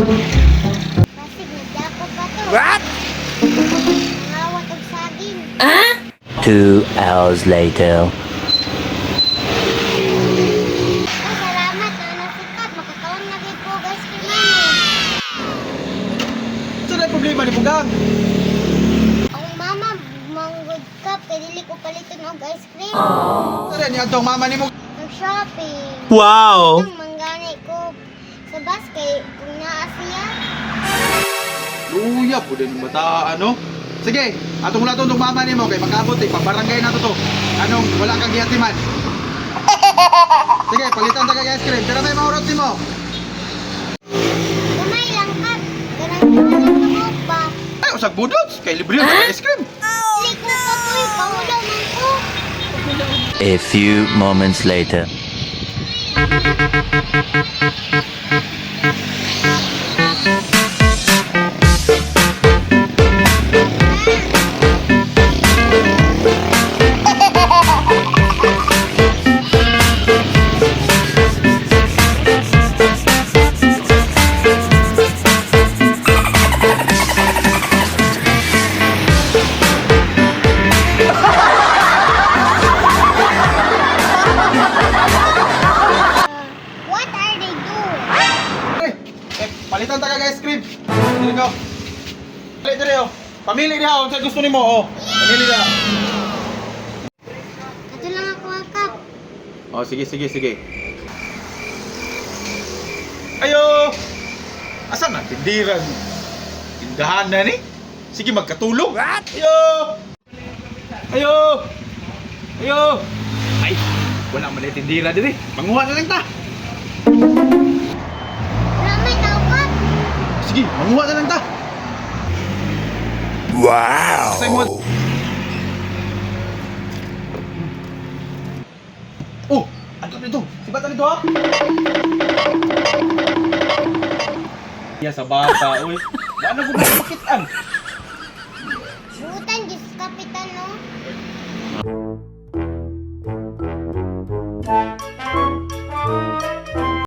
Basig nagyako pa to. What? Nangawat og saging. 2 hours later. Ay, salamat na nasikat. Makakaon na gid ko og ice cream ani. Ano na problema ni Bugang? Ang mama manggod kap kay dili ko paliton og ice cream. Ano ni atong mama nimo? Nag-shopping. Wow. Ang manggani ko sa bus kay kung naa siya. Luya po din bata ano. Sige, atong laton tong mama nimo kay makaabot eh pabarangay na to to. Anong wala kang gihatiman. Sige, palitan ta kag ice cream. Pero may maurot nimo. Gamay lang kap. Ganang duha lang kabuok ba? Ay, usag budots kay libre ang ice cream. Dili ko kapoy, paulaw man ko. A few moments later. What are they doing? Eh, eh, palitan ta kag ice cream. Dili ko. Dili dili oh. Pamili diha unsa gusto nimo oh. Pamili diha. Ato lang ako ang kap. Oh, sige sige sige. Ayo. Asa na tindiran? Tindahan na ni. Sige magkatulog. Ayo. Ayo. Ayo. Ay, wala man na tindira diri. Manguha na lang ta. Wala may tao kap. Sige, manguha na lang ta. Wow. Sa mo. Oh, ato dito. Si bata dito ha. Ya sa bata, oy. Wala ko makitaan. Butan, Diyos kapitan no.